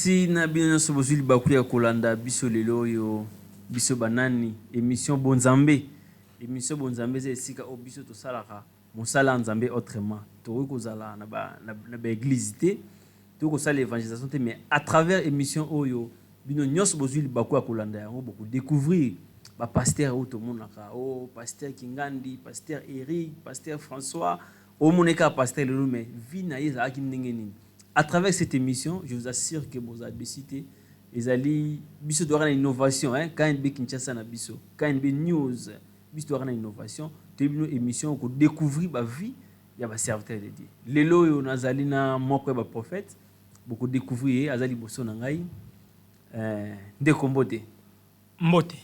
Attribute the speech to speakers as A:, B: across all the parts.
A: Merci na bino nyonso bozwi libaku ya kolanda biso lelo oyo. Biso banani? Émission Bonzambe. Émission Bonzambe eza esika oyo biso tosalaka mosala ya Nzambe autrement. Tokoki kozala na ba na ba église te, tokoki kosala évangélisation te, mais à travers émission oyo bino nyonso bozwi libaku ya kolanda yango, bokodécouvrir bapasteur oyo tomonaka: o pasteur Kingandi, pasteur Eric, pasteur François. Omona kaka pasteur lelo, mais vie na ye ezalaki ndenge nini? À travers cette émission, je vous assure que bozala déçus te. Ezali biso toyaka na innovation, hein? KNB Kinshasa na biso, KNB News, biso toyaka na innovation. Toyebi bino émission kodécouvrir bavie ya baserviteur de Dieu. Lelo oyo nazali na moko ya baprophète, bokodécouvrir ye, aza liboso na ngai. Ndeko, mbote.
B: Mbote.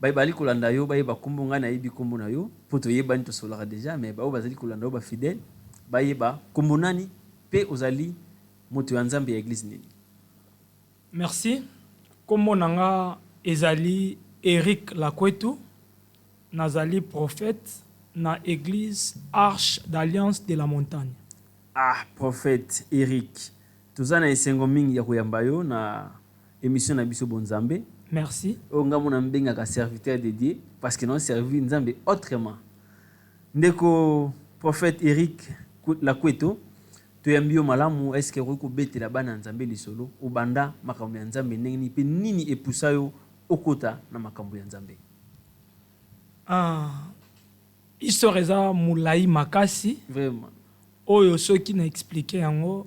A: Bayebali kolanda yo, bayeba nkombo. Ngai nayebi nkombo na yo mpo toyebani, tosolaka déjà, mais baoyo bazali kolanda yo, bafidèle, bayeba nkombo nani mpe ozali moto ya Nzambe ya église nini?
B: Merci. Nkombo na nga ezali Eric Lakwetu. Nazali prophète na église Arche d'Alliance de la Montagne.
A: Ah, prophète Eric, toza na esengo mingi ya koyamba yo na émission na biso Bonzambe.
B: Merci.
A: Oyo nga mona mbengaka serviteur de Dieu, parce que naoservir Nzambe autrement. Ndeko prophète Eric Lakweto, toyambi yo malamu. Est-ce okoki kobetela bana ya Nzambe lisolo obanda makambo ya Nzambe ndenge nini, mpe nini epusa yo okota na makambo ya Nzambe?
B: Ah, histoire eza molai makasi.
A: Vraiment.
B: Oyo soki na expliquer yango,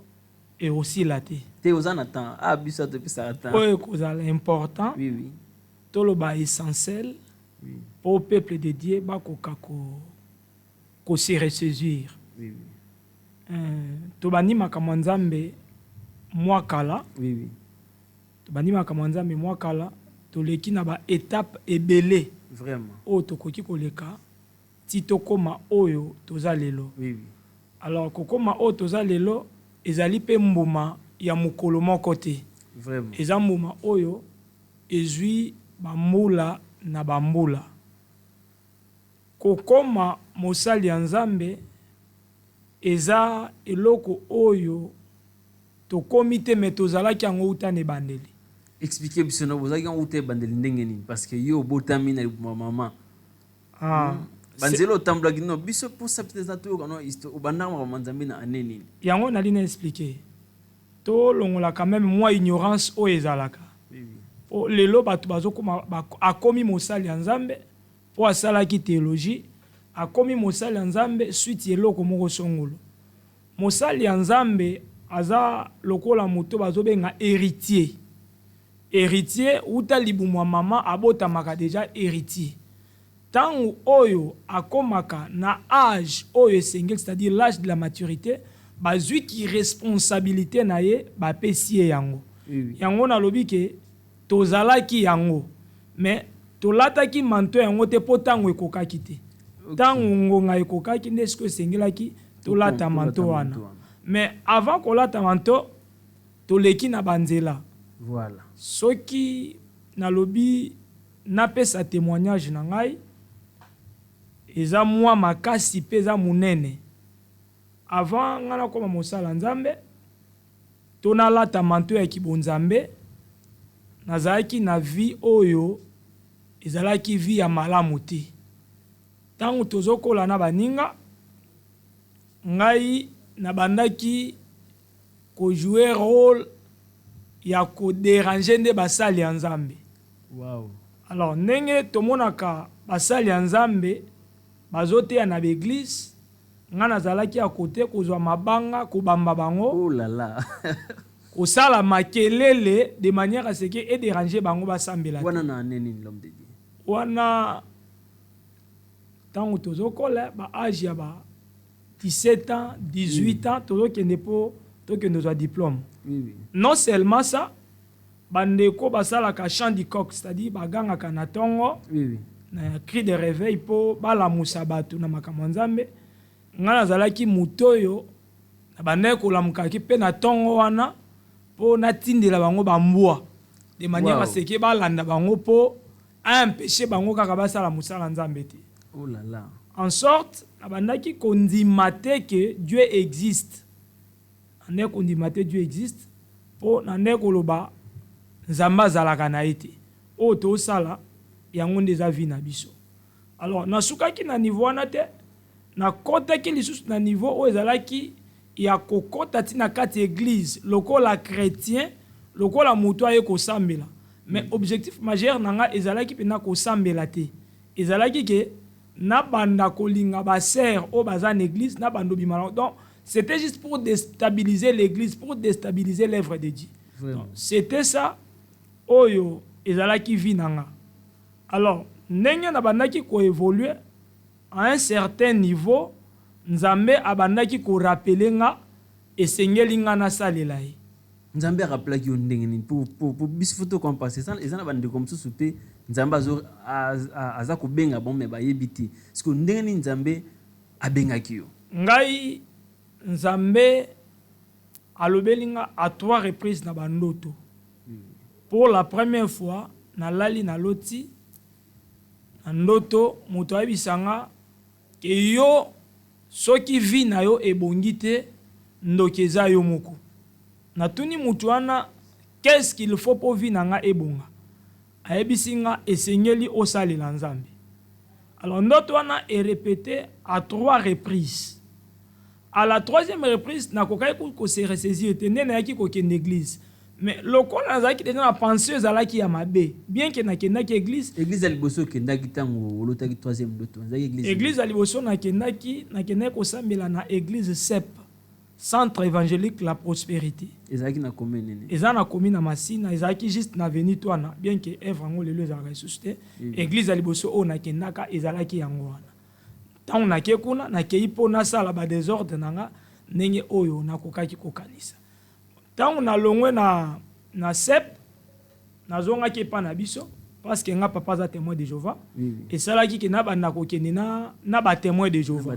B: ekosila te.
A: Te, oza na temps. Ah, biso atopesaka temps.
B: Oyo ekozala important,
A: oui oui
B: toloba essentiel mpo peuple de Dieu bakoka kose ressaisir. Tobandi makambo ya Nzambe mwa kala. Tobandi makambo ya Nzambe mwa kala, toleki na baétape ebele oyo tokoki koleka ti tokóma oyo toza lelo. Alors, kokóma oyo toza lelo ezali mpe mbuma ya mokolo moko te. Eza mbuma oyo ezwi bambula na bambula. Kokóma mosali ya Nzambe eza eloko oyo tokómi te, mais tozalaki yango uta na ebandeli.
A: Explique biso na bozalaki yango uta ebandeli ndenge nini? Parce que yo obotami na libuma mama.
B: Ah,
A: banzela otambolaki no biso mposa peut eza toyoka no histoire obandaka makambo ya Nzambe na ane nini?
B: Yango nali na expliquer, tolongola quand même mwa ignorance oyo ezalaka. Po lelo bato bazokoma akomi mosali ya Nzambe mpo asalaki théologie, akomi mosali ya Nzambe suite eloko moko songolo. Mosali ya Nzambe aza lokola moto bazobenga héritier. Héritier uta libumu ya mama, abotamaka déjà héritier. Ntango oyo akomaka na âge oyo esengeli, c'est-à-dire l'âge de la maturité, bazwiki responsabilité na ye, bapesi ye yango. Yango nalobi ke tozalaki yango, mais tolataki manteau yango te mpo ntango ekokaki te. Ntango ngonga ekokaki nde sikoyo esengelaki tolata manteau wana. Mais avant kolata manteau, toleki na banzela. Soki nalobi napesa témoignage na ngai, eza mwa makasi mpe eza monene. Avant ngai nakóma mosala Nzambe to nalata manteau ya kibonzambe, nazalaki na vie oyo ezalaki vie ya malamu te. Ntango tozokola na baninga, ngai nabandaki kojouer rôle ya kodéranger nde basali ya Nzambe. Alors, ndenge tomonaka basali ya Nzambe bazoteya na baéglise, ngai nazalaki ya kote kozwa mabanga kobamba bango,
A: Oh là là.
B: kosala makelele de manière à ce que edéranger bango basambela te.
A: Wana na ane nini, l'homme de Dieu?
B: Wana ntango tozokola, baâge ya ba 17 ans, 18 ans, tozokende mpo tokende kozwa diplôme. Non seulement ça, bandeko basalaka chant du coq, c'est-à-dire bagangaka na ntongo na cri de réveil mpo balamusa bato na makambo ya Nzambe. Ngai nazalaki moto oyo na bandaki kolamukaki mpe na ntongo wana mpo natindela bango bambwa de manière à ce que balanda bango mpo aempêcher bango kaka basala mosala Nzambe te.
A: Oh là là.
B: En sorte, nabandaki kondima te que Dieu existe. Andaki kondima te Dieu existe. Mpo na nde koloba Nzambe azalaka na ye te, oyo tosala yango nde eza vie na biso. Alors nasukaki na niveau wana te, nakɔtaki lisusu na niveau oyo ezalaki ya kokɔta ntina kati ya église lokola chrétien, lokola moto aye kosambela. Mais objectif majeur na nga ezalaki mpenza kosambela te, ezalaki ke nabanda kolinga basœurs oyo baza na église, nabanda obima. Donc c'était juste pour déstabiliser l'église, pour déstabiliser l'œuvre de Dieu. C'était ça oyo ezalaki vie na nga. Alors ndenge nabandaki koévoluer, à un certain niveau Nzambe abandaki korappeler nga esengeli nga nasalela ye.
A: Nzambe arappelaki yo ndenge nini? Po biso faut tocomprendre, eza na bandeko mosusu mpe Nzambe aza kobenga bon, mais bayebi te. Parce que ndenge nini Nzambe abengaki yo?
B: Ngai, Nzambe alobeli nga à trois reprises na bandoto. Pour la première fois, nalali, naloti na ndoto moto ayebisa nga ke yo soki vie na yo ebongi te, ndoki eza yo moko. Natuni motu wana: "Qu'est-ce qu'il faut mpo vie na nga ebonga?" Ayebisi nga: "Esengeli osalela Nzambe." Alors ndoto wana erépété à trois reprises. À la troisième reprise, nakokaki kose ressaisir te nde nayaki kokende église. Mais lokola nazalaki déjà na pensée ezalaki ya mabe, bien ke nakendaki église.
A: Église ya liboso okendaki ntango olotaki troisième ndoto ezalaki église?
B: Église ya liboso nakendaki, nakendaki kosambela na église CEP, Centre évangélique La Prospérité.
A: Ezalaki na commune nini?
B: Eza na commune na Masina, ezalaki juste na avenue Twana, bien ke œuvre yango lelo ezalaka lisusu te. Église ya liboso oyo nakendaka ezalaki yango wana. Ntango nake kuna, nakei mpo nasala badésordre na nga ndenge oyo nakokaki kokanisa. Ntango nalongwe na CEP, nazongaki epa na biso, parce que nga papa aza Témoin de Jéhovah. Esalaki ke nabanda kokende na batémoin de Jéhovah.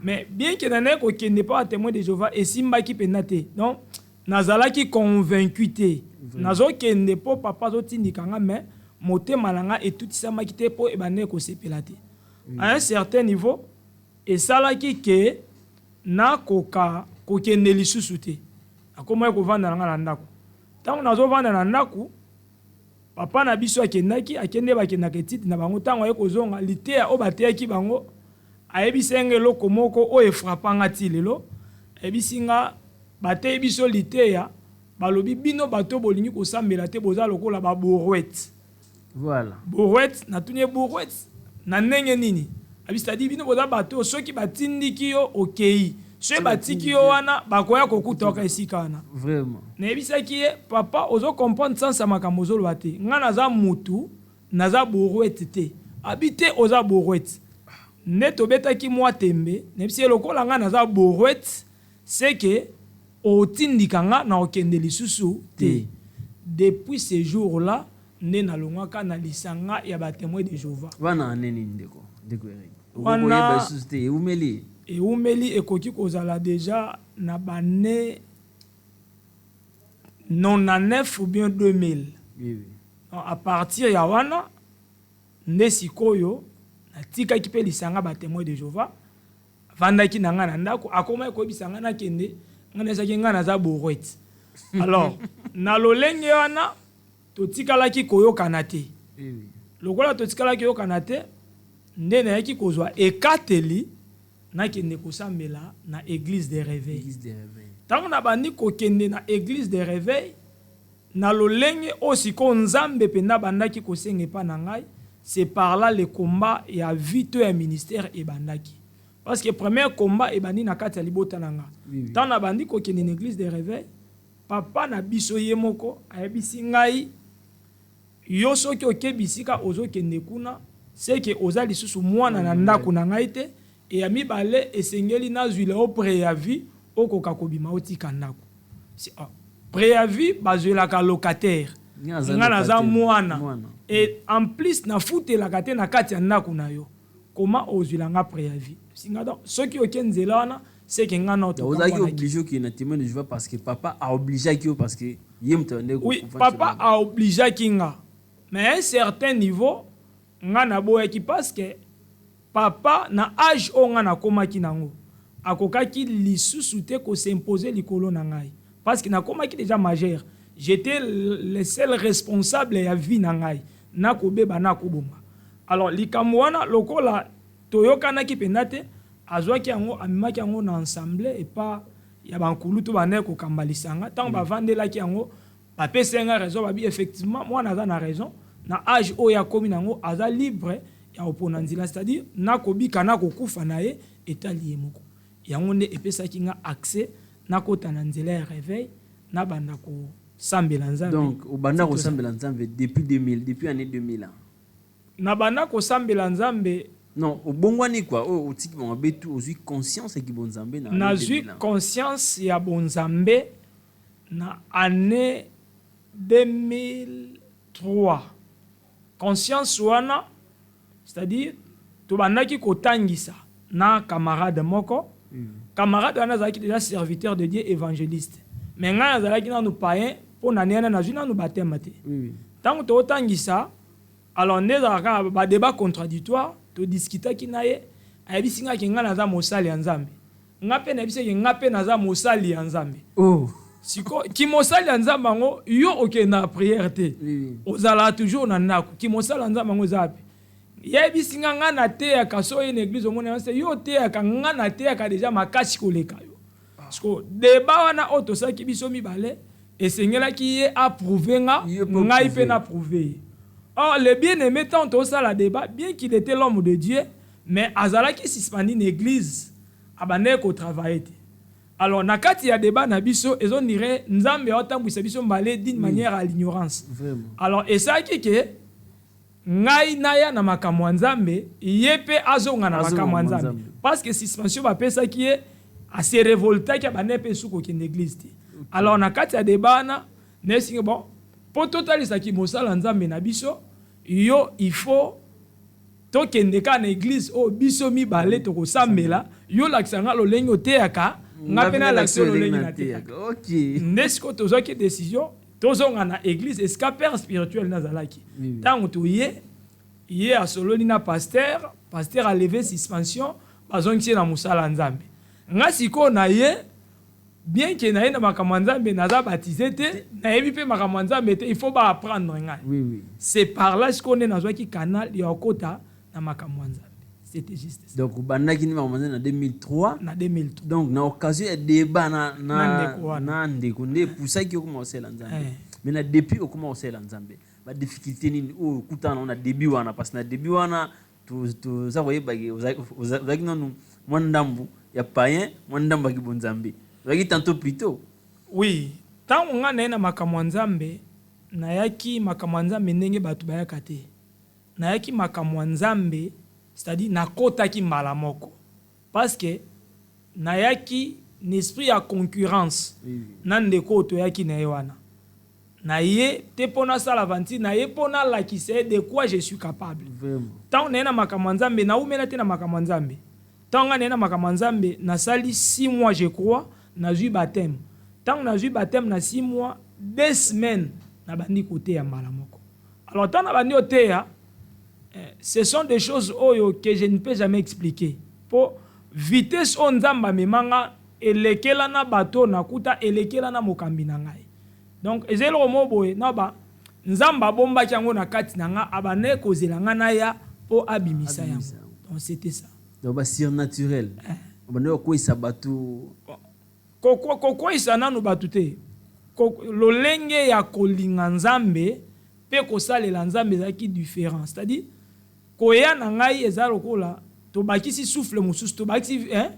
B: Mais bien ke nandaki kokende mpa batémoin de Jéhovah, esimbaki mpenza te. Donc nazalaki convaincu te. Nazokende mpo papa azotindika nga, mais motema na nga etutisamaki te mpo ebandaki kosepela te. À un certain niveau, esalaki ke nakoka kokende lisusu te. Nakomaki kovanda na nga na ndako. Ntango nazovanda na ndako, papa na biso akendaki, akende, bakendaka étude na bango. Ntango aye kozonga, liteya oyo bateyaki bango, ayebisi nga eloko moko oyo efrappanga ti lelo. Ayebisi nga: "Bateyi biso liteya, balobi bino bato bolingi kosambela te, boza lokola babrouette." Brouette, natuni ye: "Brouette na ndenge nini?" Abi: "C'est-à-dire bino boza bato, soki batindiki yo, okei, soki batiki yo wana, bakoya kokuta waka esika wana." Nayebisaki ye: "Papa, ozocomprendre sens ya makambo ozoloba te. Ngai naza mutu, naza brouette te." Abi: "Te, oza brouette." Nde tobetaki mwa tembe. Nayebisi ye: "Lokola ngai naza brouette, seke otindika nga na okende lisusu te." Depuis ce jour là nde nalongwaka na lisanga ya batémoin de Jéhovah.
A: Wana nini, ndeko Eric? Okoyeba lisusu te, eumeli?
B: Eumeli, ekoki kozala déjà na bane 99 ou bien 2000. Donc, à partir ya wana nde sikoyo natikaki mpe lisanga batémoin de Jéhovah. Avandaki na ngai na ndako, akomaki koyebisa ngai nakende, ngai nayesaki ngai naza brouette. Alors na lolenge wana totikalaki koyokana te. Lokola totikalaki koyokana te, nde nayaki kozwa ekateli nakende kosambela na église de réveil. Ntango nabandi kokende na église de réveil, na lolenge oyo sikoyo Nzambe mpenza abandaki kosenga epa na ngai, c'est par là le combat ya vie to ya ministère ebandaki, parce que premier combat ebandi na kati ya libota na nga. Ntango nabandi kokende na église de réveil, papa na biso ye moko ayebisi ngai: "Yo soki oke bisika ozokende kuna, seke oza lisusu mwana na ndako na ngai te. E ya mibale, esengeli nazwila yo préavis, okoka kobima, otika ndako." Ah, préavis bazwelaka locataire, nga naza mwana et en plus nafutelaka te na kati ya ndako na yo, koma ozwila nga préavis singa? Donc soki oke nzela wana, seke nga na
A: Ozalaki obligé okende na Témoin de Jéhovah parce que papa aobligeaki yo, parce que ye moto?
B: Oui, papa aobligeaki nga, mais à un certain niveau nga naboyaki, parce que papa na âge oyo nga nakomaki nango, akokaki lisusu te kos'imposer likolo na ngai. Parce que nakomaki déjà majeur, j'étais le seul responsable ya vie na ngai, nakobeba, nakobonga. Alors likambo wana, lokola toyokanaki mpenza te, azwaki yango, amemaki yango na assemblée epa ya bankulu to bandaki kokamba lisanga. Ntango bavandelaki yango, bapesi nga raison. Babi effectivement mwana aza na raison, na âge oyo akomi nango, aza libre ya kopona nzela, c'est-à-dire nakobika, nakokufa na ye, etali ye moko. Yango nde epesaki nga accès nakota na nzela ya réveil, nabanda kosambela Nzambe.
A: Donc obanda kosambela Nzambe depuis 2000, depuis année 2000 ans?
B: Nabanda kosambela Nzambe.
A: Non, obongwani quoi, oyo otiki bango betu, ozwi conscience eki bonzambe na
B: Nazwi conscience ya bonzambe na année 2003. Conscience wana, c'est-à-dire tobandaki kotangisa na camarade moko. Camarade wana azalaki déjà serviteur de Dieu, évangéliste, mais ngai nazalaki nanu païen, mpo na nene nazwi nanu baptême te. Ntango totangisa, alors nde ezalaka badébat contradictoire, todiskutaki na ye. Ayebisi nga ke ngai naza mosali ya Nzambe, nga mpe nayebisi ke nga mpe naza mosali ya Nzambe. Siko kimosali ya Nzambe yango, yo okende na prière te, ozalaka toujours na ndako, kimosali ya Nzambe yango eza wapi? Yebisi nga, nga nateyaka. So oye na église, omoni yango se yo oteyaka, nga nateyaka déjà makasi koleka yo. Parce débat wana oyo tosalaki biso mibale, esengelaki ye approuve nga, ngai mpe naprouve ye. Or le bien aimé, ntango tosala débat, bien qu'il était l'homme de Dieu, mais azalaki suspendu na église, abandaki kotravaille te. Alors na kati ya débat na biso, ezondire Nzambe aotambwisa biso mbale d'une manière à l'ignorance. Alors esalaki ke ngai naya na makambo ya Nzambe, ye mpe azonga na makambo ya Nzambe, parce que suspension bapesaki ye, ase révoltaki, abandaki mpe esuki kokende église te. Alors na kati ya débat wana, nayesingi bon, mpo totalisaki mosala Nzambe na biso, yo il faut tokende kaka na église oyo biso mibale tokosambela. Yo olakisa nga lolenge oteyaka, nga mpe nalakisa yo lolenge nateyaka. Nde sikoyo tozwaki décision, tozonga na église esika père spirituel nazalaki. Ntango toye, ye asololi na pasteur, pasteur alevé suspension, bazongisi ye na mosala ya Nzambe. Nga sikoyo na ye, bien ke naye na makambo ya Nzambe, naza baptisé te, nayebi mpe makambo ya Nzambe te, il faut baapprendre ngai. C'est par là sikoyo nde nazwaki canal ya kokota na makambo ya Nzambe. C'était juste ça.
A: Donc obandaki nde makambo ya Nzambe na 2003?
B: Na 2003.
A: Donc na occasion ya débat
B: na ndeko wana.
A: Na ndeko nde epusaki okoma kosalela Nzambe. Mais na depuis okoma kosalela Nzambe, badifficulté nini oyo okutana nango na début wana? Parce que na début wana, toza koyebaki ozalaki nanu mwa ndambu ya païen, mwa ndambu ya kibonzambe, ozalaki tantôt plutôt.
B: Oui, ntango ngai naye na makambo ya Nzambe, nayaki makambo ya Nzambe ndenge bato bayaka te. Nayaki makambo ya Nzambe, c'est-à-dire nakotaki mbala moko, parce que nayaki na esprit ya concurrence na ndeko oyo toyaki na ye wana. Na ye te mpo nasala aventure na ye, mpo nalakisa ye de quoi je suis capable. Ntango naye na makambo ya Nzambe, naumela te na makambo ya Nzambe. Ntango ngai naye na makambo ya Nzambe, nasali 6 mois, je crois, nazwi baptême. Ntango nazwi baptême, na 6 mois 2 semaines, nabandi koteya mbala moko. Alors ntango nabandi koteya, ce sont des choses oyo que je ne peux jamais expliquer, mpo vitesse oyo Nzambe amemanga elekela na bato nakuta, elekela na mokambi na ngai. Donc eza eloko moko boye na ba Nzambe abombaki yango na kati na nga, abandaki kozela nga naya mpo abimisa yango. Donc c'était ça.
A: Donc basurnaturel, obandaki kokweyisa bato?
B: Kokweyisa nanu bato te. Lolenge ya kolinga Nzambe mpe kosalela Nzambe ezalaki différent, c'est-à-dire koya na ngai eza lokola tobakisi souffle mosusu, tobakisi, hein,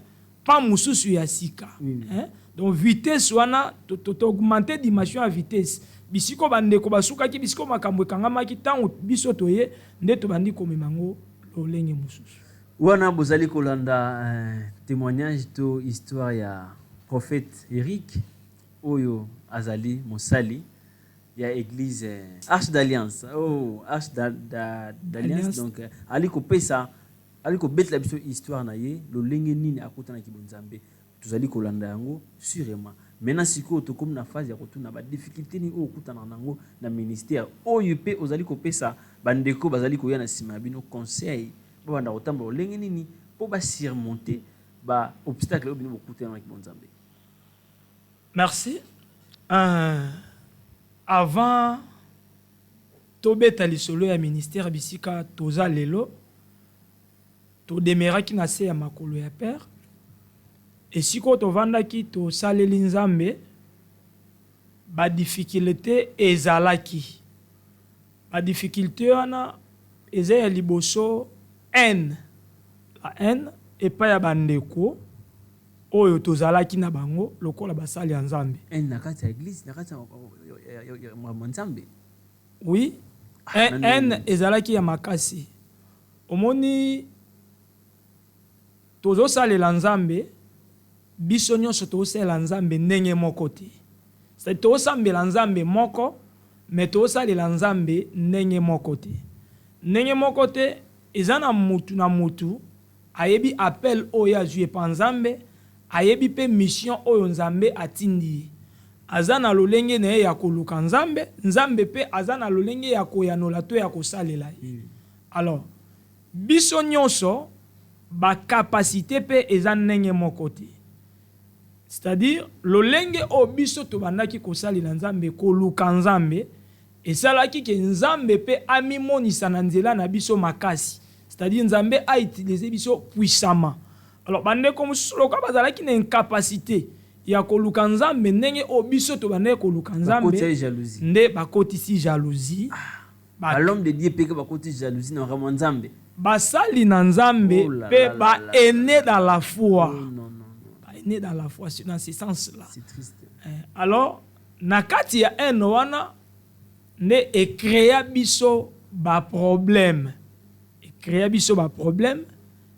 B: pas mosusu ya sika, hein? Donc vitesse wana, toaugmente dimension ya vitesse. Bisiko bandeko basukaki, bisiko makambo ekangamaki, ntango biso toye nde tobandi komema yango lolenge mosusu.
A: Wana bozali kolanda témoignage to histoire ya prophète Eric, oyo azali mosali ya église Arche d'Alliance. Oh, Arche d'Alliance. Donc ali kopesa, ali kobetela biso histoire na ye, lolenge nini akutanaki bonzambe. Tozali kolanda yango sûrement. Maintenant sikoyo tokomi na phase ya kotuna badifficulté nini oyo okutana nango na ministère oyo, mpe ozali kopesa bandeko bazali koya na nsima ya bino conseil, babanda kotambola lolenge nini mpo basurmonter baobstacle oyo bino bokutanaki bonzambe.
B: Merci. Avant tobeta lisolo ya ministère, bisika toza lelo, todemeraki na se ya makolo ya père. Esika oyo tovandaki, tosaleli Nzambe, badifficulté ezalaki. Badifficulté wana eza ya liboso, haine, la haine epai ya bandeko oyo tozalaki na bango lokola basali ya Nzambe.
A: Haine na kati ya église, na kati ya makambo ya Nzambe?
B: Oui.
A: Ah, nani-
B: Haine ezalaki ya makasi. Omoni, tozosalela Nzambe, biso nyonso tozosalela Nzambe ndenge moko te. C'est tozosambela Nzambe moko, mais tozosalela Nzambe ndenge moko te, ndenge moko te. Eza na mutu na mutu ayebi appel oyo azwi epa Nzambe, ayebi mpe mission oyo Nzambe atindi ye. Aza na lolenge na ye ya koluka Nzambe, Nzambe mpe aza na lolenge ya koyanola to ya kosalela ye. Alors biso nyonso, bacapacité mpe eza ndenge moko te. C'est-à-dire lolenge oyo biso tobandaki kosalela Nzambe, koluka Nzambe, esalaki ke Nzambe mpe amimonisa na nzela na biso makasi, c'est-à-dire Nzambe autiliser biso puissamment. Alors bandeko mosusu, lokola bazalaki na incapacité ya koluka Nzambe ndenge oyo biso tobandaki koluka
A: Bakotisa
B: Nzambe,
A: ye jalousie.
B: Nde bakotisi jalousie.
A: Bal'homme de Dieu peke bakoti jalousie na makambo ya Nzambe.
B: Basali na Nzambe
A: Oh là
B: mpe
A: là là là.
B: Baaînés dans la foi.
A: Oh, non, non, non.
B: Baaînés dans la foi, c'est dans ce sens là.
A: C'est triste.
B: Alors na kati ya haine wana nde ecréa biso baproblème, ecréa biso baproblème.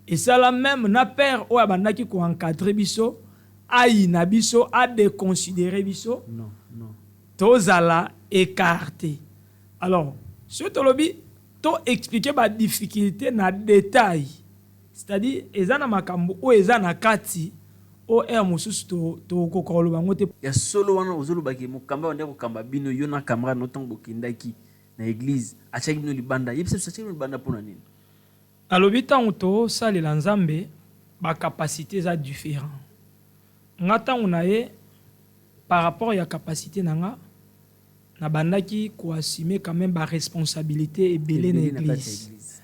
B: Esala même na père oyo abandaki koencadrer biso ayina biso, adéconsidérer biso.
A: Non, non.
B: Tozala écarté. Alors soki tolobi toexpliquer badifficulté na détail, c'est-à-dire eza na makambo oyo eza na kati oyo ere mosusu tokoka koloba yango te.
A: Ya solo wana ozolobaki, mokambi abandaki kokamba bino, yo na camarade no, ntango bokendaki na église, atiaki bino libanda. Yebisa biso, atiaki bino libanda mpona nini?
B: Nalobi, ntango tosalela Nzambe, bacapacité eza différent. Nga ntango na ye, par rapport ya capacité na nga, nabandaki koassume quand même baresponsabilité ebele na
A: Ebele na kati ya
B: église.
A: église.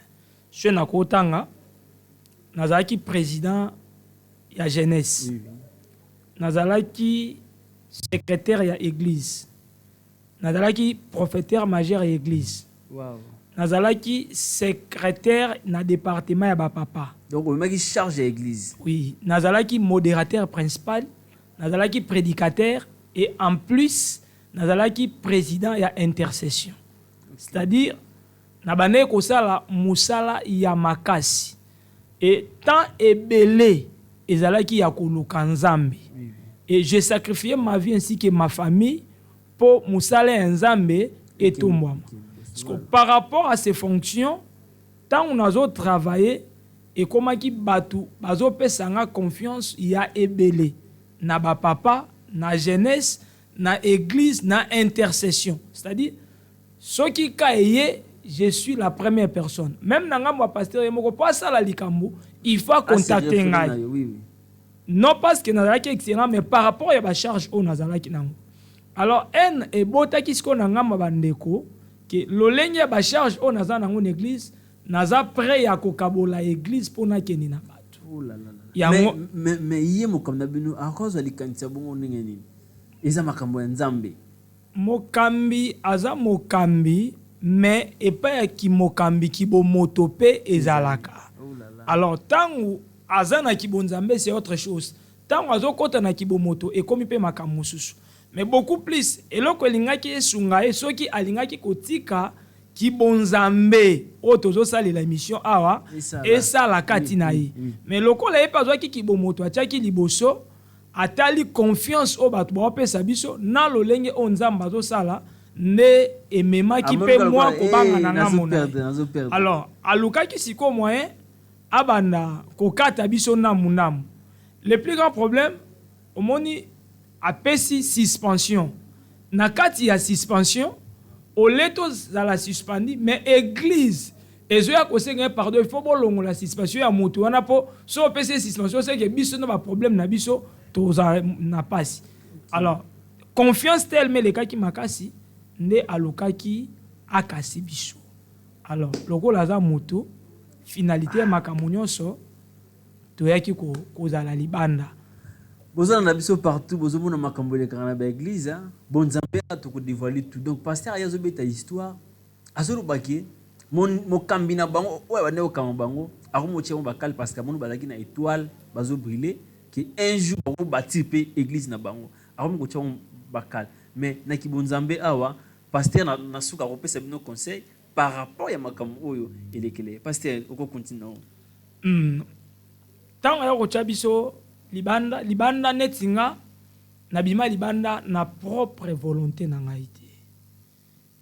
B: Soki nakotanga, nazalaki président ya jeunesse, nazalaki secrétaire ya église, nazalaki prophéteur majeur ya église, nazalaki secrétaire na département ya bapapa.
A: Donc omemaki charge ya église.
B: Oui, nazalaki modérateur principal, nazalaki prédicateur et en plus nazalaki président ya intercession. C'est-à-dire nabandaki kosala mosala ya makasi et temps ebele ezalaki ya koluka Nzambe. Et j'ai sacrifié ma vie ainsi que ma famille mpo mosala ya Nzambe etombwama. Parce que par rapport à ces fonctions, ntango nazotravaille, ekomaki bato bazopesa nga confiance ya ebele na bapapa, na jeunesse, na église, na intercession. C'est-à-dire soki ka eye, je suis la première personne. Même na ngambo ya pasteur ye moko, mpo asala likambo, il faut contacter ngai. Non parce que nazalaki excellent, mais par rapport ya bacharge oyo nazalaki nango. Alors haine ebotaki sikoyo na ngambo ya bandeko ke lolenge ya bacharge oyo naza nango na église, naza prêt ya kokabola église mpo nakende na bato.
A: Oh là là là.
B: Yango-
A: Mais ye mokambi na bino akozwa likanisi ya bongo ndenge nini? Eza makambo ya Nzambe.
B: Mokambi aza mokambi, mais epai ya kimokambi, kibomoto mpe ezalaka.
A: Oh là là.
B: Alors ntango aza na kibonzambe, c'est autre chose. Ntango azokɔta na kibomoto, ekomi mpe makambo mosusu. Mais beaucoup plus, eloko elingaki esunga ye, soki alingaki kotika kibonzambe oyo tozosalela émission awa
A: Esala.
B: Esala kati na ye. Mais lokola ye mpe azwaki kibomoto, atiaki liboso, atali confiance oyo bato baopesa biso na lolenge oyo Nzambe azosala, nde ememaki mpe mwa kobanga na ngambo na ye.
A: Nazoperdre.
B: Alors alukaki sikoyo moyen abanda kokata biso ndamu ndamu. Le plus grand problème, omoni, apesi suspension. Na kati ya suspension ole, tozala suspendi, mais église ezoya kosenga ye pardon, il faut bolongola suspension ya motu wana, mpo so opesi ye suspension, seke biso na baproblème na biso tozala na pasi. Alors Confiance tellement elekaki makasi nde alukaki akasi biso. Alors lokola aza moto, finalité ya makambo nyonso, toyaki kozala libanda.
A: Bozala na biso partout, bozomona makambo elekaka na baéglise. Bon, Nzambe tokodévoiler tout. Donc pasteur aye, azobeta histoire, azoloba ke mokambi na bango oyo abandi kokamba bango akomotia bango bakale, parce que amoni bazalaki na étoile, bazobriller, ke un jour bakobâtir mpe église na bango. Akomi kotia bango bakale. Mais na kibonzambe awa, pasteur na suka akopesa bino conseil par rapport ya makambo oyo elekele. Pasteur, okocontinuer nango.
B: Ntango aya kotya biso libanda, libanda neti nga nabima libanda na propre volonté na ngai te.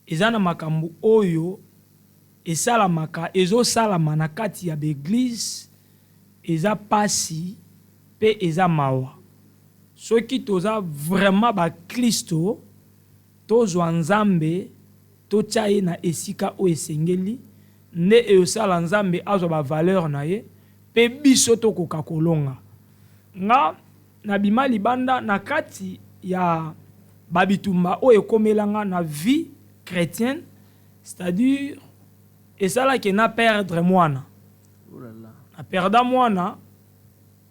B: Eza na makambo oyo esalamaka, ezosalama na kati ya baéglise. Eza pasi mpe eza mawa. Soki toza vraiment baklisto, tozwa Nzambe, totya ye na esika oyo esengeli, nde eyosala Nzambe azwa bavaleur na ye mpe biso tokoka kolonga. Nga nabima libanda na kati ya babitumba oyo ekomelanga na vie chrétienne, c'est-à-dire esalaki na perdre mwana.
A: Oh là là.
B: Na perda mwana,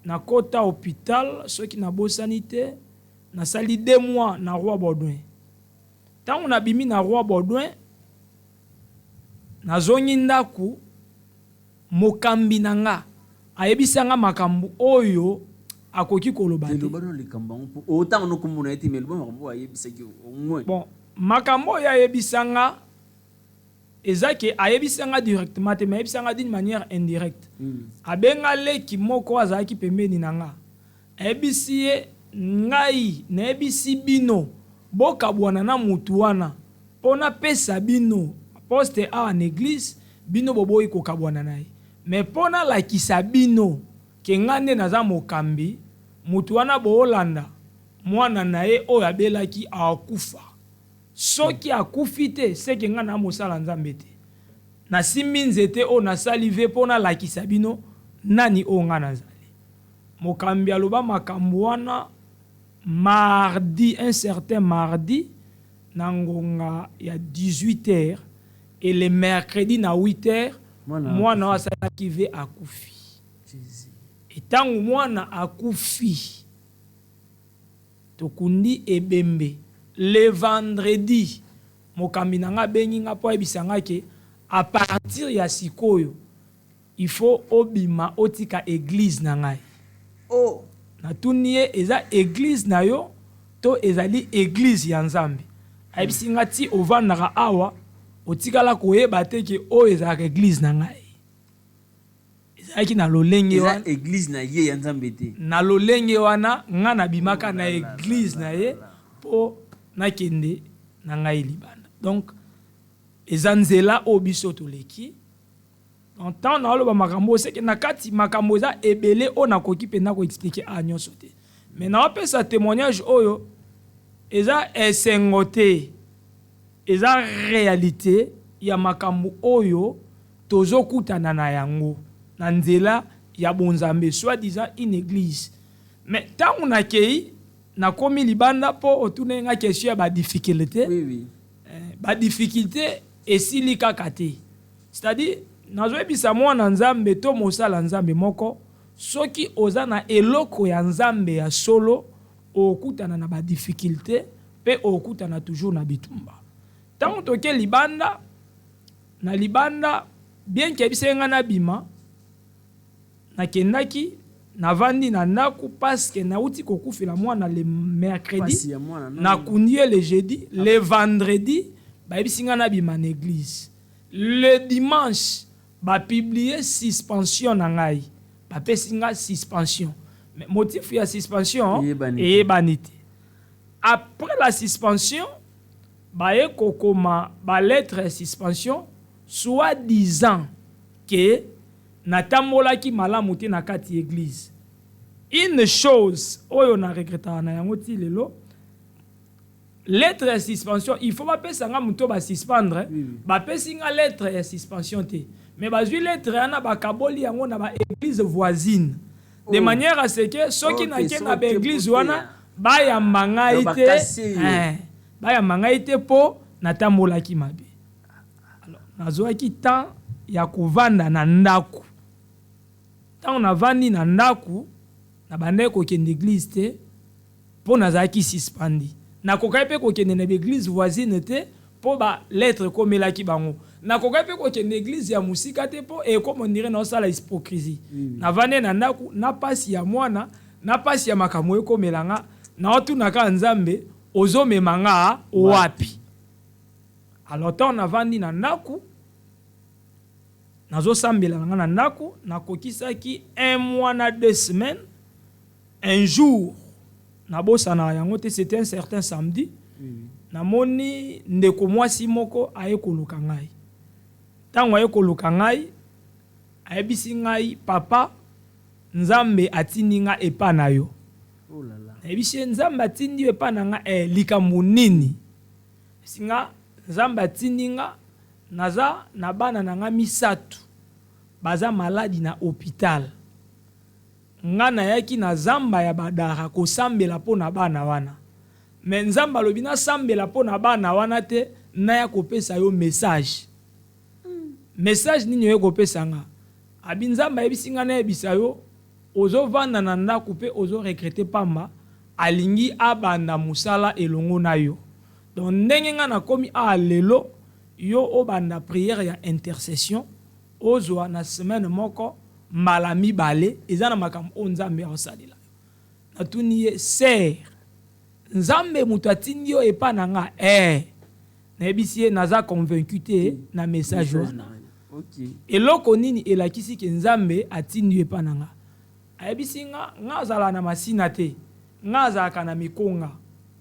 B: nakota hôpital, soki nabosani te, nasali 2 mois na Roi Baudouin. Ntango nabimi na Roi Baudouin, nazongi ndako, mokambi na nga ayebisi nga makambo oyo akoki koloba te.
A: Eloba no likambo yango, mpo otanga nokomona ye te, mais eloba makambo oyo ayebisaki au moins.
B: Bon, makambo oyo ayebisa nga eza ke ayebisi nga directement te, mais ayebisi nga d'une manière indirecte. Abenga leki moko azalaki pembeni na nga, ayebisi ye: "Ngai nayebisi bino, bokabwana na mutu wana mpo napesa bino poste awa na église. Bino boboyi kokabwana na ye, mais mpo nalakisa bino ke nga nde naza mokambi, mutu wana boolanda, mwana na ye oyo abelaki akufa. Soki akufi te, seke nga na mosala Nzambe te. Nasimbi nzete oyo, nasali vœu mpo nalakisa bino nani oyo nga nazali." Mokambi aloba makambo wana mardi, un certain mardi na ngonga ya 18 heures, et le mercredi na 8 heures
A: mwana
B: mwana oyo asalaki vœu akufi.
A: Jésus.
B: Etango mwana akufi, tokundi ebembe le vendredi. Mokambi na nga abengi nga mpo ayebisa nga ke à partir ya sikoyo, il faut obima, otika église na ngai.
A: Oh.
B: Natuni ye: "Eza église na yo to ezali église ya Nzambe?" Ayebisi nga: "Ti ovandaka awa, otikala koyeba te ke oyo ezalaka église na ngai." Ezalaki na lolenge
A: eza
B: wana.
A: Église na ye, ya Nzambe te.
B: Na lolenge wana, nga nabimaka na église na ye mpo nakende na ngai libanda. Donc eza nzela oyo biso toleki. Donc ntango naoloba makambo oyo, seke na kati makambo eza ebele oyo nakoki mpenza koexpliquer a nyonso te, mais naopesa témoignage oyo eza esengo te, eza réalité ya makambo oyo tozokutana na yango na nzela ya bonzambe, soi-disant une église. Mais ntango nakei, nakomi libanda, mpo otuna nga question ya badifficulté.
A: Oui.
B: Badifficulté esili kaka te. C'est-à-dire nazoyebisa mwana Nzambe to mosala Nzambe moko, soki oza na eloko ya Nzambe ya solo, okutana na badifficulté mpe okutana toujours na bitumba. Ntango toke libanda, na libanda, bien ke yebisaki ngai nabima, nakendaki, navandi na ndako parce que nauti kokufela mwana le mercredi.
A: Pasi ya mwana, non.
B: Nakundi ye le jeudi. Le vendredi, bayebisi ngai nabima na église. Le dimanche, bapublier suspension na ngai, bapesi ngai suspension, mais motif ya suspension
A: eyebani te.
B: Eyebani te. Après la suspension, baye kokoma balettre ya suspension, soit disant ke natambolaki malamu te na kati ya église. Une chose oyo na regrettaka na yango ti lelo, lettre ya suspension, il faut bapesa nga moto basuspendre. Bapesi nga lettre ya suspension te, mais bazwi lettre wana, bakaboli yango na baéglise voisine, de manière à ce que soki nake na baéglise wana. Bayamba ngai
A: Donc,
B: te.
A: bakasi yo.
B: Eh, bayamba ngai te mpo natambolaki mabe. Alors nazwaki temps ya kovanda na ndako. Ntango navandi na ndako, nabandaki kokende église te mpo nazalaki suspendu. Nakokaki mpe kokende na baeglise voisine te mpo balettre ekomelaki bango. Nakokaki mpe kokende église ya mosika te mpo ekoma on dirait naosala hypocrisie. Navandi na ndako na pasi ya mwana, na pasi ya makambo ekomela nga. Naotuna kaka Nzambe: ozomema nga wapi? Alors ntango navandi na ndako, nazosambela na nga na ndako, nakokisaki un mois na 2 semaines. Un jour, nabosanaka yango te, c'était un certain samedi, namoni ndeko mwasi moko aye koluka ngai. Ntango aye koluka ngai, ayebisi ngai: "Papa, Nzambe atindi nga epa na yo."
A: Oh là là.
B: Nayebisi ye: "Nzambe atindi yo epa na nga likambo nini?" Esi nga: "Nzambe atindi nga, naza na bana na nga misato baza maladi na hôpital. Nga nayaki na zamba ya Badara kosambela mpo na bana wana, mais Nzambe alobi nasambela mpo na bana wana te, naya kopesa yo message." "Message nini oye kopesa nga?" Abi: "Nzambe ayebisi nga nayebisa yo, ozovanda na ndako mpe ozoregretter pamba, alingi abanda mosala elongo na yo. Donc ndenge nga nakomi awa lelo, yo obanda prière ya intercession, ozwa na semaine moko mbala mibale. Eza na makambo oyo Nzambe aosalela yo." Natuni ye: "Sœur, Nzambe moto atindi yo epa na nga?" "Eh." Nayebisi ye: "Naza convaincu te na message wana. Eloko nini elakisi ke Nzambe atindi yo epa na nga?" Ayebisi nga: "Nga azalaka na Masina te, nga azalaka na Mikonga,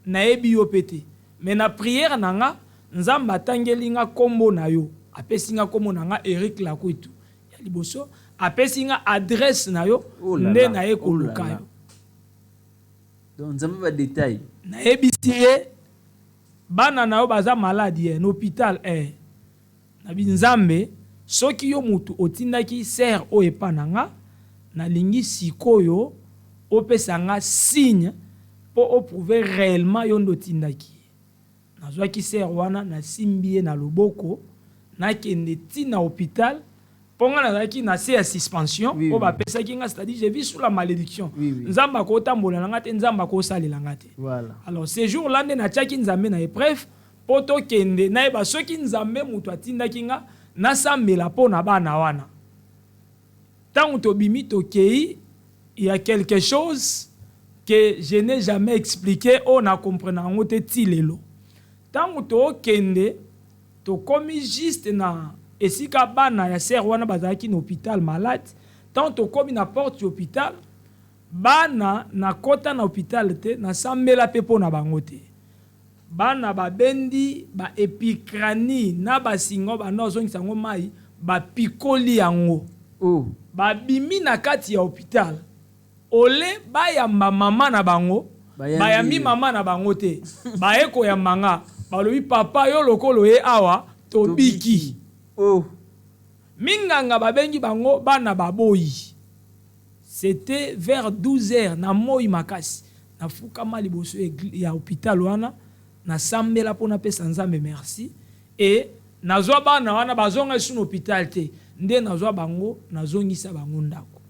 B: nayebi yo mpe te. Mais na prière na nga, Nzambe atangeli nga nkombo na yo, apesi nga nkombo na nga Erik Lakwetu ya liboso, apesi nga adresse na yo."
A: Oh là
B: "Nde
A: là,
B: naye
A: oh
B: koluka
A: là là.
B: yo."
A: Donc Nzambe badétail.
B: Nayebisi ye: "Bana na yo baza maladi ye na hôpital." Eh. Nabi: "Nzambe, soki yo motu otindaki sœur oyo epa na nga, nalingi sikoyo opesa nga signe mpo oprouver réellement yo nde otindaki ye." Nazwaki sœur wana, nasimbi ye na loboko, nakende ntina hôpital, mpo nga nazalaki na se ya suspension oyo bapesaki nga, c'est-à-dire je vis sous la malédiction. Nzambe akotambola na nga te, Nzambe akosalela nga te. Alors ce jour là nde natiaki Nzambe na épreuve mpo tokende, nayeba soki Nzambe moto atindaki nga nasambela mpo na bana wana. Ntango tobimi, tokei, il y a quelque chose que je n'ai jamais expliqué, oyo na comprendre yango te ti lelo. Ntango tookende, tokomi juste na esika bana ya sœur wana bazalaki na hôpital malade. Ntango tokomi na porte ya hôpital, bana, nakɔta na hôpital te, nasambela mpe mpo na bango te. Bana babendi baépicrani na basinga, banda ozongisa yango mai, bapikoli yango. Babimi na kati ya hôpital, ole bayamba mama na bango,
A: Bayambi
B: bayambi
A: ye.
B: mama na bango te, baye koyamba nga. Balobi: "Papa, yo lokolo ye awa, tobiki." Minganga babengi bango, bana baboyi. C'était vers 12 heures na moi makasi. Nafukama liboso ya hôpital wana, nasambela mpo napesa Nzambe merci. E nazwa bana wana, bazonga lisusu na hôpital te. Nde nazwa bango, nazongisa bango ndako.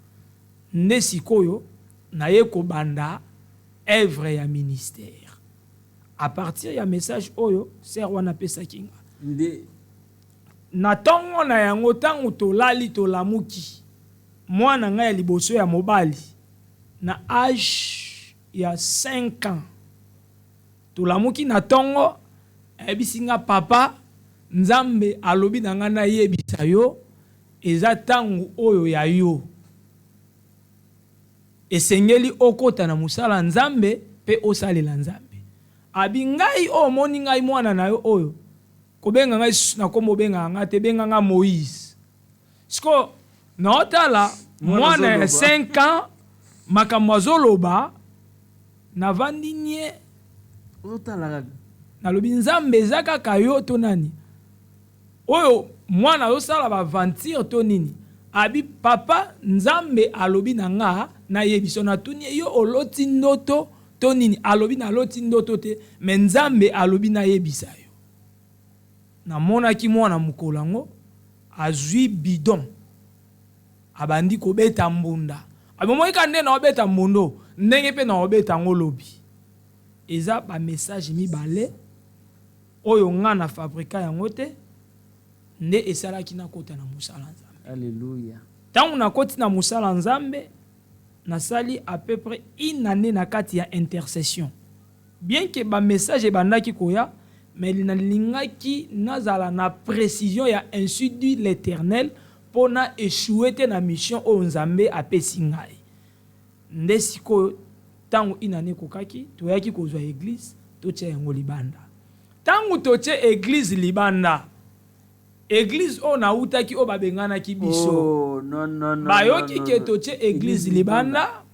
B: Nde sikoyo naye kobanda œuvre ya ministère à partir ya message oyo sœur wana apesaki nga.
A: Nde
B: Na ntongo na yango, ntango tolali, tolamuki, mwana ngai ya liboso ya mobali na âge ya 5 ans, tolamuki na ntongo, ayebisi nga: "Papa, Nzambe alobi na ngai nayebisa yo, eza ntango oyo ya yo, esengeli okɔta na mosala Nzambe mpe osalela Nzambe." Abi ngai: "Oyo omoni ngai, mwana na yo oyo, kobenga ngai lisusu na nkombo obengaka ngai te, benga nga Moïse." Siko naotala
A: Mwana
B: mwana ya
A: azoloba.
B: 5 ans, makambo azoloba, navandi nie.
A: Ozotala kaka.
B: Nalobi: "Nzambe, eza kaka yo to nani oyo mwana azosala baaventure to nini?" Abi: "Papa, Nzambe alobi na nga nayebi so." Natuni ye: "Yo oloti ndoto to To nini? Alobi naloti ndoto te, mais Nzambe alobi nayebisa yo. Namonaki mwana mokolo yango azwi bidon, abandi kobeta mbunda. Abomoi kaka nde naobeta mbundo, ndenge mpe naobeta yango lobi. Eza bamessage mibale oyo nga na fabrika yango te, nde esalaki nakota na mosala Nzambe.
A: Alléluia.
B: Ntango nakoti na mosala Nzambe, nasali à peu près une année na kati ya intercession. Bien que bamessage ebandaki koya, mais nalingaki nazala na précision ya "ainsi dit l'Éternel" mpo na échouer te na mission oyo Nzambe apesi ngai. Nde sikoyo ntango une année ekokaki, toyaki kozwa église, totia yango libanda. Ntango totie église libanda, église oyo nautaki, oyo babenganaki biso,
A: Oh, non, non, non,
B: bayoki
A: non,
B: ke
A: non.
B: totie église libanda,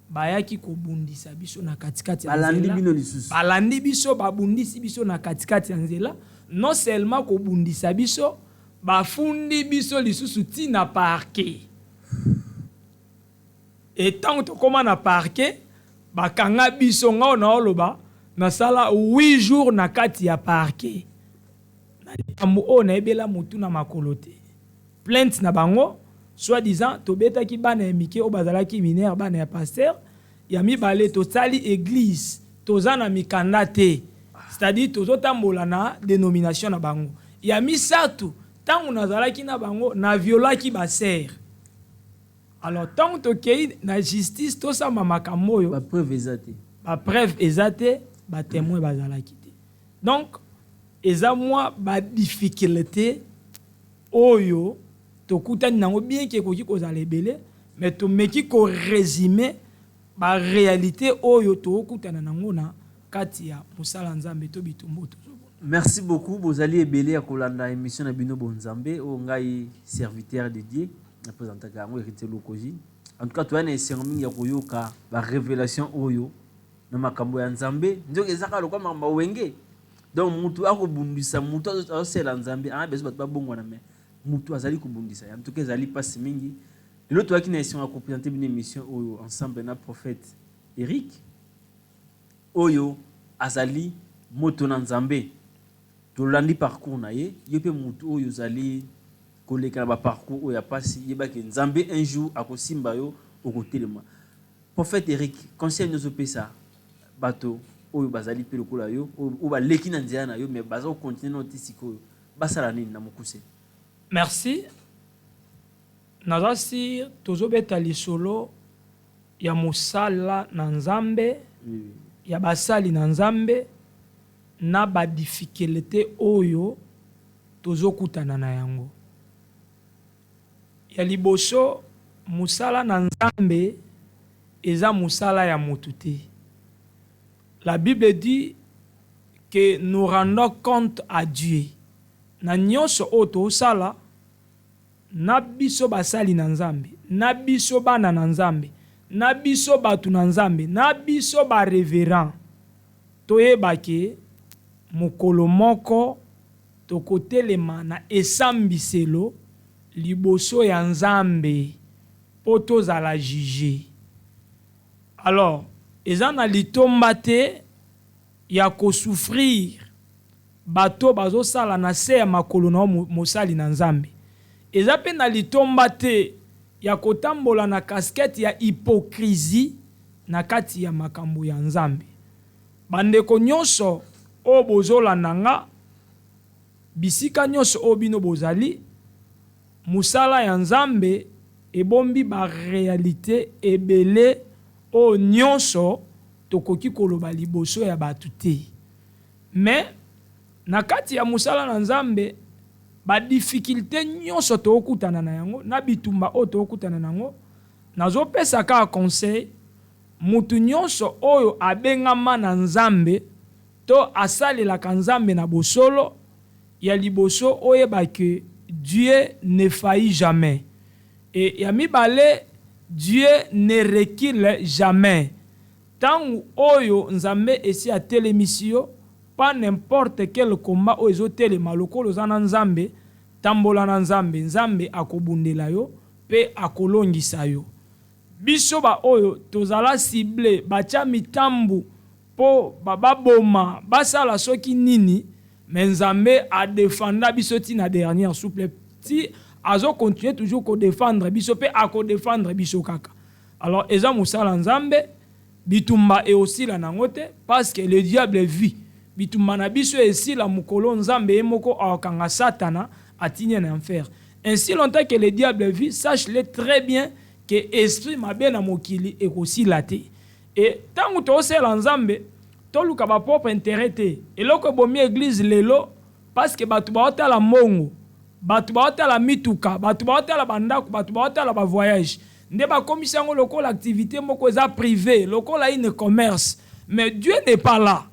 B: bayaki kobundisa biso na katikati ya
A: Balandi
B: nzela.
A: bino lisusu.
B: Balandi biso, babundisi biso na katikati ya nzela. Non seulement kobundisa biso, bafundi biso lisusu ntina parquet. E ntango tokóma na parquet, bakanga biso. Nga oyo naoloba, nasala 8 jours na kati ya parquet na likambo oyo nayebela motu na makolo te. Plainte na bango, soi-disant tobetaki bana ya mike oyo bazalaki mineur, bana ya pasteur. Ya mibale, tosali église, toza na mikanda te, c'est-à-dire tozotambola na dénomination na bango. Ya misato, ntango nazalaki na bango, naviolaki basœur. Alors ntango tokei na justice, tosamba makambo oyo,
A: bapreuve eza te.
B: Bapreuve eza te, batémoin bazalaki te. Donc eza mwa badifficulté oyo tokutani nango, bien ke ekoki kozala ebele, mais tomeki korésumer baréalité oyo tokokutana nango na kati ya mosala Nzambe to bitumba oyo tozobunda.
A: Merci beaucoup. Bozali ebele ya kolanda émission na bino Bonzambe, oyo ngai serviteur de Dieu naprésentaka yango, Héritier Lokoji. En tout cas, toya na esengo mingi ya koyoka barévélation oyo na makambo ya Nzambe. Nzoki eza kaka lokwa makambo ya wenge. Donc mutu akobundisa mutu azosala Nzambe, aa beso bato babongwana, mais mutu azali kobundisa. En tout cas, ezali mpasi mingi. Lelo toyaki na esengo ya koprésenter bino émission oyo ensemble na prophète Eric, oyo azali moto na Nzambe. Tolandi parcours na ye. Ye mpe motu oyo ozali koleka na baparcours oyo ya pasi, yebaki Nzambe un jour akosimba yo, okotelema. Prophète Eric, conseil nyonso opesa bato oyo bazali mpe lokola yo, oyo baleki na nzela na yo, mais baza kocontinuer nano te sikoyo, basala nini na mokuse?
B: Merci. Naza sûr tozobeta lisolo ya mosala na Nzambe, ya basali na Nzambe na badifficulté oyo tozokutana na yango. Ya liboso, mosala na Nzambe eza mosala ya motu te. La Bible dit que nous rendons compte à Dieu na nyonso oyo tosala. Na biso basali na Nzambe, na biso bana na Nzambe, na biso bato na Nzambe, na biso barévérend, toyeba ke mokolo moko tokotelema na esambiselo liboso ya Nzambe mpo tozala juge. Alors eza na litomba te ya kosouffrir bato bazosala na se ya makolo na yo mosali na Nzambe. Eza mpe na litomba te ya kotambola na casquette ya hypocrisie na kati ya makambo ya Nzambe. Bandeko nyonso oyo bozolanda nga, bisika nyonso oyo bino bozali, mosala ya Nzambe ebombi baréalité ebele oyo nyonso tokoki koloba liboso ya bato te. Mais na kati ya mosala na Nzambe, badifficulté nyonso tokutana na yango, na bitumba oyo tokutana na yango, nazopesa kaka conseil: mutu nyonso oyo abengama na Nzambe to asalelaka Nzambe na bosolo, ya liboso, oyeba ke Dieu ne faillit jamais, e ya mibale, Dieu ne recule jamais. Ntango oyo Nzambe esi atelemisi yo, pas n'importe quel combat oyo ezotelema, lokola oza na Nzambe, tambola na Nzambe, Nzambe akobundela yo mpe akolongisa yo. Biso baoyo tozala cible, batia mitambu mpo baboma, basala soki nini, mais Nzambe adefenda biso ti na dernière souffle, ti azocontinue toujours kodefendre biso mpe akodefendre biso kaka. Alors eza mosala Nzambe, bitumba eosila nango te, parce que le diable vit. Bitumba na biso esila mokolo Nzambe ye moko akokanga Satana, atini na enfer. Ainsi longtemps que le diable vit, sache-le très bien que esprit mabe na mokili ekosila te. E ntango toosala Nzambe, toluka bapropre intérêt te. Eloko ebomi église lelo, parce que bato baotala mbongo, bato baotala mituka, bato baotala bandako, bato baotala bavoyage, nde bakomisi yango lokola activité moko eza privé, lokola une commerce. Mais Dieu n'est pas là.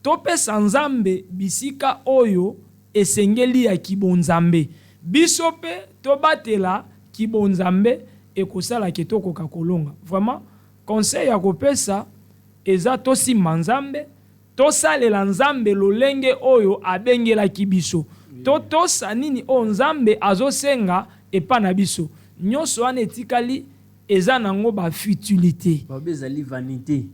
B: Topesa Nzambe bisika oyo esengeli ya kibonzambe. Biso mpe tobatela kibonzambe, ekosalaka tokoka kolonga. Vraiment, conseil ya kopesa eza tosimba Nzambe, tosalela Nzambe lolenge oyo abengelaki biso, totosa nini oyo Nzambe azosenga epa na biso. Nyonso wana etikali eza nango bafutilité.
A: Babe ezali vanité.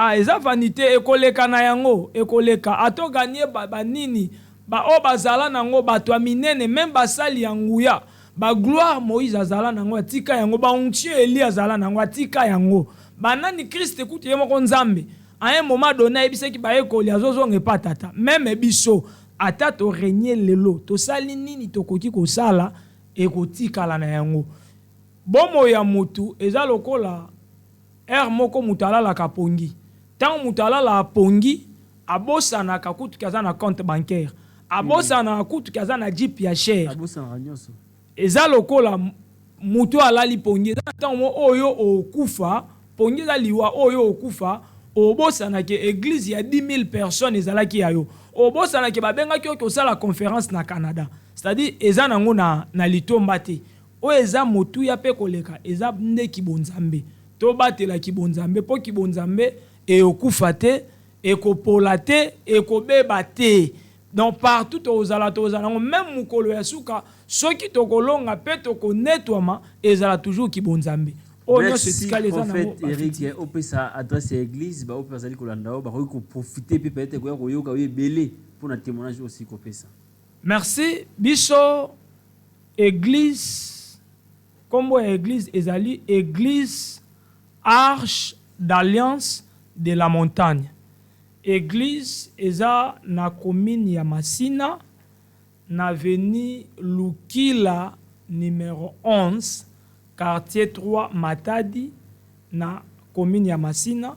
B: Ah, eza vanité, ekoleka na yango, ekoleka. Atoganye banini baoyo bazala nango, bato ya minene, même basali ya nguya, bagloire Moïse azala nango, atika yango. Baonction Eli azala nango, atika yango. Banani, Kriste kutu ye moko Nzambe, à un moment donné ayebisaki bayekoli azozonga epa Tata. Même biso, ata torégner lelo, tosali nini, tokoki kosala, ekotikala na yango. Bomoi ya motu eza lokola heure moko moto alalaka pongi. Ntango moto alalaka pongi, abosanaka kutuki aza na compte bancaire, abosanaka kutuki aza na jeep ya cher.
A: Abosanaka nyonso.
B: Eza lokola moto alali pongi. Eza na ntango mo oyo okufa pongi, eza liwa oyo okufa, obosanaki église ya 10 000 personnes ezalaki ya yo, obosanaki babengaki oyo kosala conférence na Canada. C'est-à-dire eza nango na litomba te. Oyo eza motuya mpe koleka eza nde kibonzambe. Tobatela kibonzambe, mpo kibonzambe ekokufa te, ekopola te, ekobeba te. Donc partout tozala, tozala yango. Même mokolo ya suka, soki tokolonga mpe tokonetwama, ezala toujours kibonzambe. Oyo nyonso etikali eza nango.
A: Eric, opesa adresse ya église. Baoyo mpe bazali kolanda oyo bakoki koprofite mpe peut-être koya koyoka oyo ebele mpona témoignage oyo osi kopesa.
B: Merci. Biso église, nkombo ya église ezali Église Arche d'Alliance de la Montagne. Église eza na commune ya Masina, na avenue Lukila numéro 11, quartier 3 Matadi, na commune ya Masina.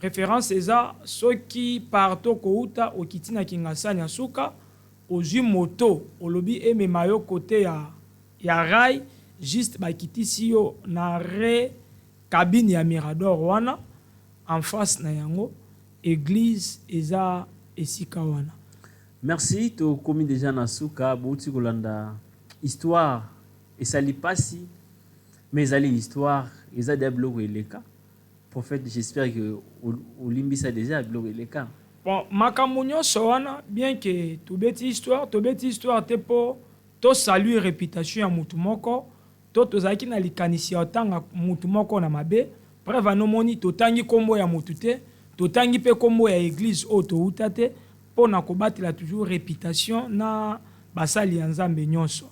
B: Référence eza soki partout kouta, okiti na Kingasani ya suka, ozwi moto, olobi emema yo kote ya rail, juste bakitisi yo na re cabine ya Mirador wana, en face na yango église eza esika wana.
A: Merci. Tokomi déjà na suka. Bouti kolanda histoire, esali pasi, mais ezali histoire, eza deya biloko eleka. Prophète, j'espère que olimbisa déjà biloko eleka.
B: Bon, makambo nyonso wana, bien que tobeti histoire, tobeti histoire te mpo tosalir réputation ya motu moko to tozalaki na likanisi ya kotanga motu moko na mabe. Preuve, anomoni totangi nkombo ya motu te, totangi mpe nkombo ya église oyo touta te, mpo na kobatela toujours réputation na basali ya Nzambe nyonso.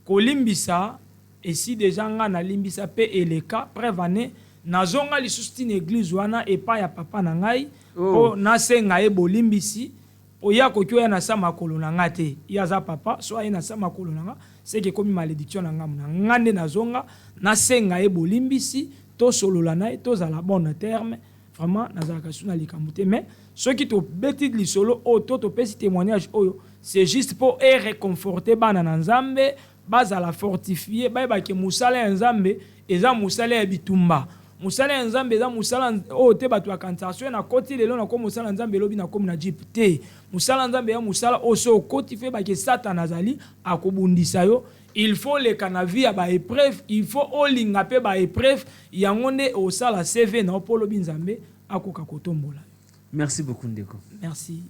B: Kolimbisa esi déjà nga nalimbisa mpe eleka. Preuve ane, nazonga lisusu ntina église wana epai ya papa na ngai mpo nasenga ye bolimbisi, po ye akoki oya na sa makolo na nga te. Ye aza papa, so aye na sa makolo na nga, seke ekomi malédiction na ngambo na nga. Nde nazonga, nasenga ye bolimbisi, tosolola na ye, tozala bon terme. Vraiment, nazalaka su na likambo te. Mais soki tobeti lisolo oyo to topesi témoignage oyo, c'est juste mpo eréconforte bana na Nzambe, bazala fortifie, bayebake mosala ya Nzambe eza mosala ya bitumba. Mosala ya Nzambe eza mosala oyo te bato bakanisaka soki nakoti lelo, nakomi mosala ya Nzambe, elobi nakomi na jeep te. Mosala ya Nzambe ya mosala oyo so okoti, fe bake Satana azali akobundisa yo. Il faut oleka na vie ya baépreuve, il faut olinga mpe baépreuve yango nde osala CV na yo mpo olobi Nzambe akoka kotombola.
A: Merci beaucoup, ndeko.
B: Merci.